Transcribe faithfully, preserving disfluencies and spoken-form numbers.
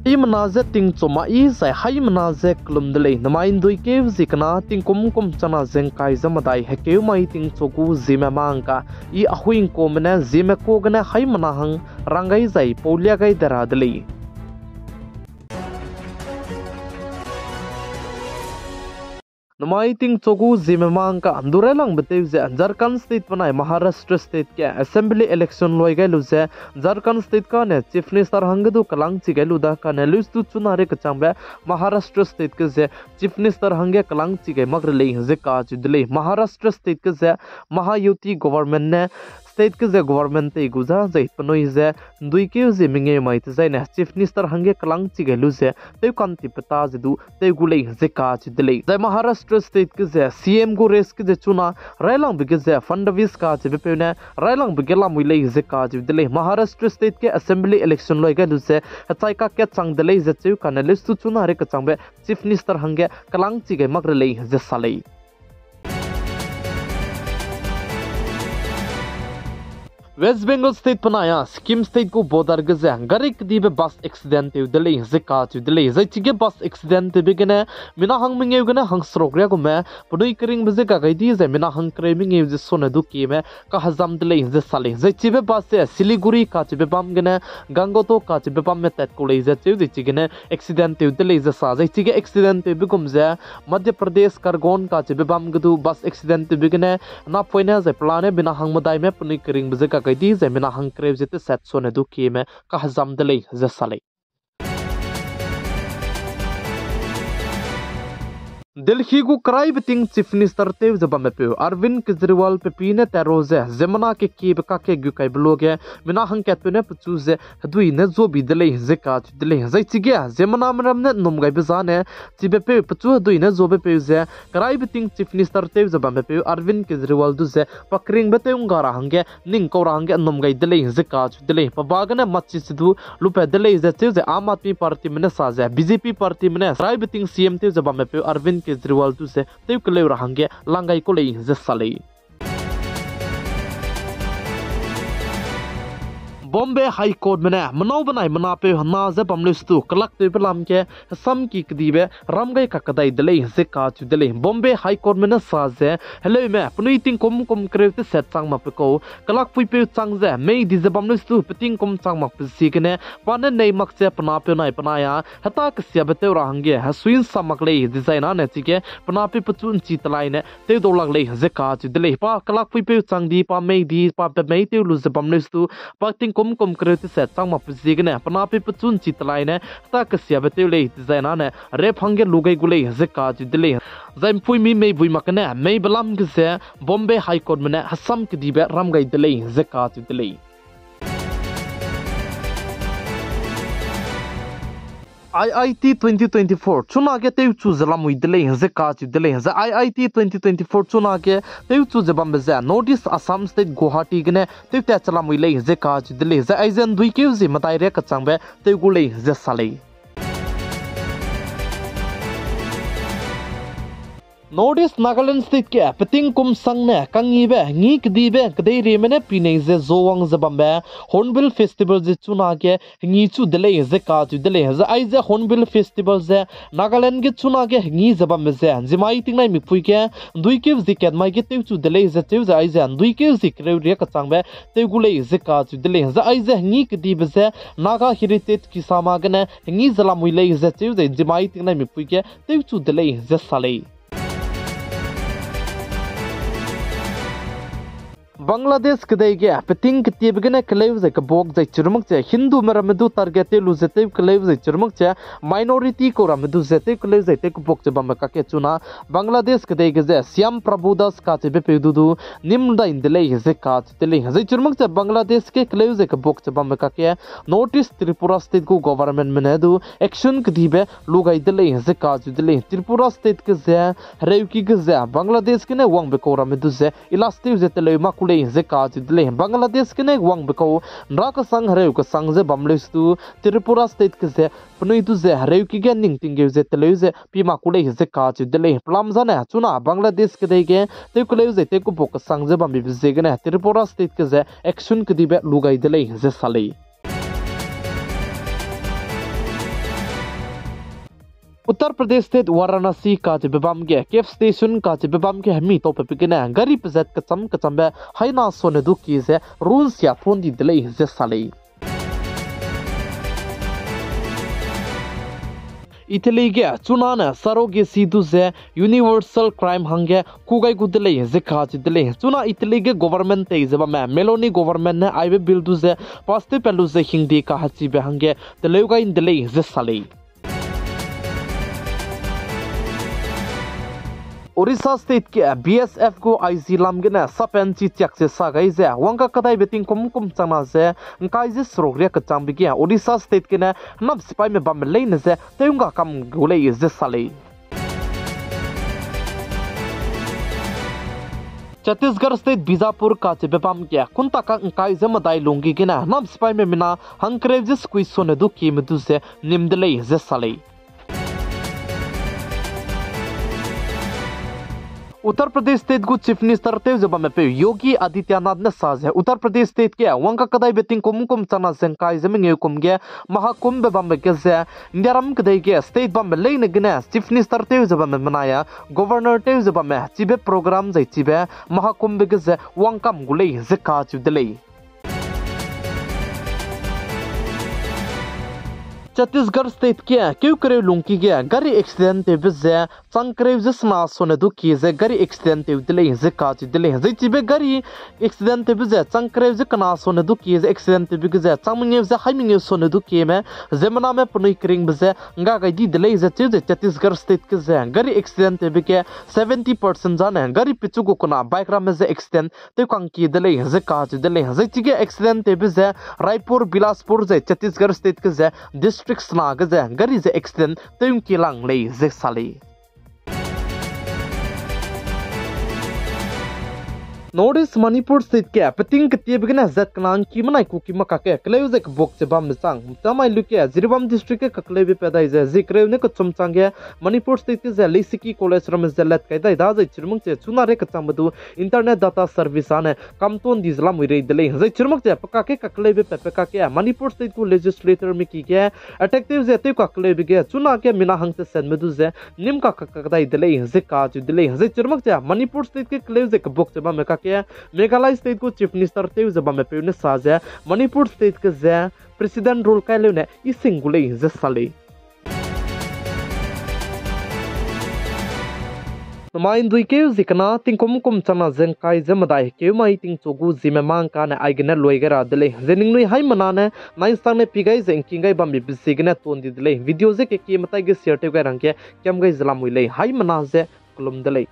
Haimena je tingchu ma i zai haimena je kelum de lei. Namai ’nduikeu zie kena tingkum kum chana ze ’ngkai ze medai hekeu mai tingchu gu ziemme mangka i ahuingkume ne ziemme ka gene haimena hang rang gai zai paulia gai de ra de lei. Namai tingchu gu ziemme mangka ’ndu railangbe tew ze Jharkhand State benai Maharashtra State ge Assembly election loi gai lu ze Jharkhand State kane Chief Minister hangge du kelangchi gai lu da kane leustu chuna rei kechangbe Maharashtra State ge ze Chief Minister hangge kelangchi gai mak re lei ze kacheu de lei. Maharashtra State ge ze Mahayuti government ne state ge ze government tei gu za zai penui ze ’nduikeu zie mengeu mai dezaine Chief Minister hangge kelangchi gai lu ze tewkantipeta ze du tew gu lei ze kacheu de lei. Zai Maharashtra State ge ze C M gu race ge ze chuna railangbe ge ze Fadnavis kacheubepeu ne railangbe ge lamui lei ze kacheu de lei. Maharashtra State ge Assembly election loi gai lu ze hechai kakge chang de lei ze cheu kane leustu chuna rei kechangbe Chief Minister hangge kelangchi gai mak re lei ze sa lei. West Bengal State benai a Sikkim State gu border ge ze gari kedibe bus accident tew de lei ze kacheu de lei. Zai chige bus accident tewbe gene mina hang mengeu gene hangseruk riâ gume penui keringbe je ga gai di zai mina hang kereu mengeu ze sone du kieme kahezam de lei ze sa lei. Zai chibe bus ze Siliguri kacheube bam gene Gangtok kacheube bamme tat kau lei ze cheu zai chigene accident tew de lei ze sa. Zai chige accident tewbe gum ze Madhya Pradesh Khargone kacheube bam ge du bus accident tewbe gene napoine zai pelane mina hang medaime penui keringbe je ga gai di zai mina hang kereu ze tesat sone du kieme kahezam de lei ze sa lei. Delhi gu keraibe ting Chief Minister tew ze bammepeu Arvind Kejriwal pe pî ne tat ra ze ziemmena kekiebe kakge gu kaibe luage mina hangkatpeu ne pechu ze hedui ne zuabi de lei ze kacheu de lei. Zai chige ziemmename ram ne ’nnum gaibe zane chibepeu pechu hedui ne zuabepeu ze keraibe ting Chief Minister tew ze bammepeu Arvind Kejriwal du ze pa keringbe tew ’ngga ra hangge ning kau ra hangge ’nnum gai de lei ze kacheu de lei. Pa ba gene machi se du lupat de lei ze cheu ze Aam Aadmi Partyme ne sa ze B J P partyme ne keraibe ting C M tew ze bammepeu Arvind Kejriwal du ze tew keleu ra hangge lang gai kau lei ze sa lei. Bombay High Courtme ne menau benai menapeu hena ze bam leu stu kelaktewbe lam ge hesamki kedibe ram gai kakedai de lei ze kacheu de lei. Bombay High Courtme ne sa ze heleume penui tingkum kum kereu tesat chang makbe kau kelakpuipeu chang ze mei di ze bam leu stu pe tingkum chang makbe ziegene pa ne nei mak ze pe napeu nai penai a heta kesiabe tew ra hangge hesui ’nsa mak lei dezai nane chige pe napeu pechu ’nchi telai ne tewdau lak lei ze kacheu de lei. Pa kelakpuipeu chang di, pa mei di, pa pe mei tew lu ze bam leu stu pa tingkum kum kereu tesat chang makbe ziegene pe napeu pechu ’nchi telai ne heta kesiabe tew lei dezai nane rape hangge lu gai gu lei ze kacheu de lei. Zai ’mpuimi mei bui mak gene meibe lam ge ze Bombay High Courtme ne hesam kedibe ram gai de lei ze kacheu de lei. I I T twenty twenty-four chunage tewchu ze lamui de lei ze kacheu de lei. Zai I I T twenty twenty-four chunage tewchu ze bambe ze North East Assam State Guwahati gene tewtat che lamui lei ze kacheu de lei. Zai aize ’nduikeu zie medai ria kechangbe tew gu lei ze sa lei. North East Nagaland State ge peting kum sangne kangnibe hengî kedibe kedeirieme ne pinei ze zowang ze bambe Hornbill Festival ze chunage hengî chu de lei ze kacheu de lei. Zai aize Hornbill Festival ze Nagaland ge chunage hengî ze bambe ze nzimai tingnai mipui ge ’nduikeu zie katmai ge tewchu de lei ze cheu ze aize ’nduikeu zie kereu ria kechangbe tew gu lei ze kacheu de lei. Zai aize hengî kedibe ze Naga Heritage Kisama gene hengî ze lamui lei ze cheu ze nzimai tingnai mipui ge tewchu de lei ze sa lei. Bangladesh kedei ge peting ketiebe gene keleu zai kebuak zai chirumak ze Hindume ramme du target tew lu ze tew keleu zai chirumak ze minority kau ramme du ze tew keleu zai tew kebuak ze bambe kakge chuna Bangladesh kedei ge ze Shyam Prabhu Das kacheubepeu du du nîm dai ’nde lei ze kacheu de lei. Zai chirumak ze Bangladesh ge keleu zai kebuak ze bambe kakge North East Tripura State gu governmentme ne du action kedibe lu gai de lei ze kacheu de lei. Tripura State ge ze hereuki ge ze Bangladesh gene wangbe kau ramme du ze ilage tew ze teleu mak ku lei ze kacheu de lei. Bangladesh gene wangbe kau ’nra kesang hereu kesang ze bam leu stu Tripura State ge ze penui du ze hereuki ge ning tinggeu ze teleu ze pi mak ku lei ze kacheu de lei. Pelam zane chuna Bangladesh kedei ge tew keleu zai tew kebuak kesang ze bambe ziegene Tripura State ge ze action kedibe lu gai de lei ze sa lei. Uttar Pradesh State Varanasi kacheube bam ge, K F station kacheube bam ge hemi taupepe gene gari pezat kecham kechambe haina sone du kie ze runsia tuan di de lei ze sa lei. Italy ge chunane surrogacy du ze universal crime hangge ku gai gu de lei ze kacheu de lei. Chuna Italy ge government tei ze bamme Meloni government ne aibe bill du ze pass tewpat lu ze hingde kahechibe hangge teleu gai de lei ze sa lei. Orissa State ge B S F gu I G lam gene sapen chi chiak ze sa gai ze wangkakedaibe tingkum kum changna ze ngkai ze seruk riak kechangbe ge Odisha State gene hênam sipaime bamme leine ze tew ngga kam gu lei ze sa lei. Chhattisgarh State Bijapur kacheube bam ge kunta kak ngkai ze medai lungge gene hênam sipaime mina hangkereu ze sekui sone du kieme du ze nim de lei ze sa lei. Uttar Pradesh State gu Chief Minister tew ze bamme peu Yogi Adityanath ne sa ze Uttar Pradesh State ge wangkakedaibe tingkum kum changna ze ngkai ze mengeu kum ge Mahakumbh bambe ge ze Indiaram kedei ge state bambe leine gene Chief Minister tew ze bamme menai a Governor tew ze bamme chibe program zai chibe Mahakumbh ge ze wangkam gu lei ze kacheu de lei. Chhattisgarh State ge keu kereu lungki ge gari accident tewbe ze chang kereu ze sena sone du kie ze gari accident tew de lei ze kacheu de lei. Zai chibe gari accident tewbe ze chang kereu ze kena sone du kie ze accident tewbe ge ze chang mengeu ze hai mengeu sone du kieme ziemmename penui keringbe ze ngga gai di de lei ze cheu ze Chhattisgarh State ge ze gari accident tewbe ge seventy percent zane gari pechu gu kena bike ramme ze accident tew kangkie de lei ze kacheu de lei. Zai chige accident tewbe ze Raipur, Bilaspur zai Chhattisgarh State ge ze district sena ge ze gari ze accident tew ngkie lang lei ze sa lei. North East Manipur State ge peting ketiebe gene zat kena ngki menai kuki makak ge keleu ze kebuk ze bambe chang, tamai lu ge Jiribam District ge kakeleube pat dai ze zie kereu ne kechum chang ge Manipur State ge ze Leisiki College ramme ze lat kai dai da zai chirmak ze chuna re kechangbe du internet data service ane kamton di ze lamui rei de lei. Zai chirmak ze pekak ge kakeleube patbe kak ge Manipur State gu legislator miki ge attack tew ze tew kakeleube ge chuna ge mina hang tesenme du ze nim kak kak dai de lei ze kacheu de lei. Zai chirmak ze Manipur State ge keleu ze kebuk ze bamme kak ge Meghalaya State gu Chief Minister tew ze bamme peu ne sa ze Manipur State ge ze President rule kai leu ne i sing gu lei ze sa lei. Namai ndui keu zie kena tingkum kum changna ze ngkai ze medai keu mai tingchu gu zieme mang kane aigene lui gai ra de lei. Ze ningnui haimena ne nainsang ne pi gai ze ngking gai bambe be ziegene ton di de lei. Video ze kekie metai ge share tew gai rangge kiam gai ze lamui lei. Haimena ze kelum de lei.